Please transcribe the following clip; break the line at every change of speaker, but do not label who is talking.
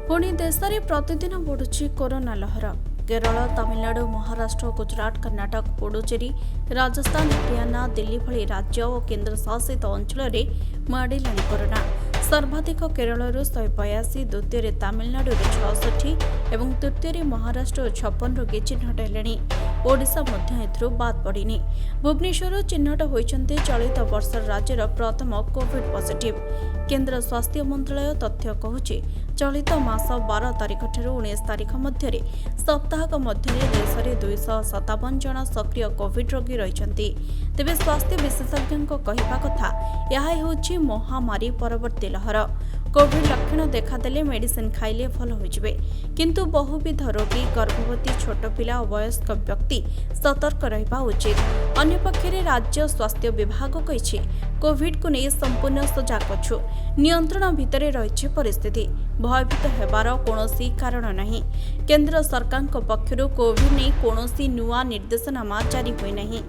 ପୁଣି ଦେଶରେ ପ୍ରତିଦିନ ବଢ଼ୁଛି କରୋନା ଲହର। କେରଳ, ତାମିଲନାଡୁ, ମହାରାଷ୍ଟ୍ର, ଗୁଜରାଟ, କର୍ଣ୍ଣାଟକ, ପୁଡୁଚେରୀ, ରାଜସ୍ଥାନ, ହରିୟାଣା, ଦିଲ୍ଲୀ ଭଳି ରାଜ୍ୟ ଓ କେନ୍ଦ୍ରଶାସିତ ଅଞ୍ଚଳରେ ମାଡ଼ିଲାଣି କରୋନା। ସର୍ବାଧିକ କେରଳରୁ 182, ଦ୍ୱିତୀୟରେ ତାମିଲନାଡୁରୁ 66 ଏବଂ ତୃତୀୟରେ ମହାରାଷ୍ଟ୍ରରୁ 56 ରୋଗୀ ଚିହ୍ନଟ ହେଲେଣି। ଓଡ଼ିଶା ମଧ୍ୟ ଏଥିରୁ ବାଦ୍ ପଡ଼ିନି। ଭୁବନେଶ୍ୱରରୁ ଚିହ୍ନଟ ହୋଇଛନ୍ତି ଚଳିତ ବର୍ଷର ରାଜ୍ୟର ପ୍ରଥମ କୋଭିଡ୍ ପଜିଟିଭ୍। କେନ୍ଦ୍ର ସ୍ୱାସ୍ଥ୍ୟ ମନ୍ତ୍ରଣାଳୟ ତଥ୍ୟ କହୁଛି, ଚଳିତ ମାସ 12 ତାରିଖଠାରୁ 19 ତାରିଖ ମଧ୍ୟରେ ସପ୍ତାହକ ମଧ୍ୟରେ ଦେଶରେ 257 ଜଣ ସକ୍ରିୟ କୋଭିଡ୍ ରୋଗୀ ରହିଛନ୍ତି। ତେବେ ସ୍ୱାସ୍ଥ୍ୟ ବିଶେଷଜ୍ଞଙ୍କ କହିବା କଥା, ଏହା ହେଉଛି ମହାମାରୀ ପରବର୍ତ୍ତୀ ଲହର। କୋଭିଡ୍ ଲକ୍ଷଣ ଦେଖାଦେଲେ ମେଡିସିନ ଖାଇଲେ ଭଲ ହୋଇଯିବେ, କିନ୍ତୁ ବହୁବିଧ ରୋଗୀ, ଗର୍ଭବତୀ, ଛୋଟ ପିଲା ଓ ବୟସ୍କ ବ୍ୟକ୍ତି ସତର୍କ ରହିବା ଉଚିତ। ଅନ୍ୟପକ୍ଷରେ ରାଜ୍ୟ ସ୍ୱାସ୍ଥ୍ୟ ବିଭାଗ କହିଛି, କୋଭିଡ୍କୁ ନେଇ ସମ୍ପୂର୍ଣ୍ଣ ସଜାଗ ଅଛୁ। ନିୟନ୍ତ୍ରଣ ଭିତରେ ରହିଛି ପରିସ୍ଥିତି। ଭୟଭୀତ ହେବାର କୌଣସି କାରଣ ନାହିଁ। କେନ୍ଦ୍ର ସରକାରଙ୍କ ପକ୍ଷରୁ କୋଭିଡ୍ ନେଇ କୌଣସି ନୂଆ ନିର୍ଦ୍ଦେଶନାମା ଜାରି ହୋଇନାହିଁ।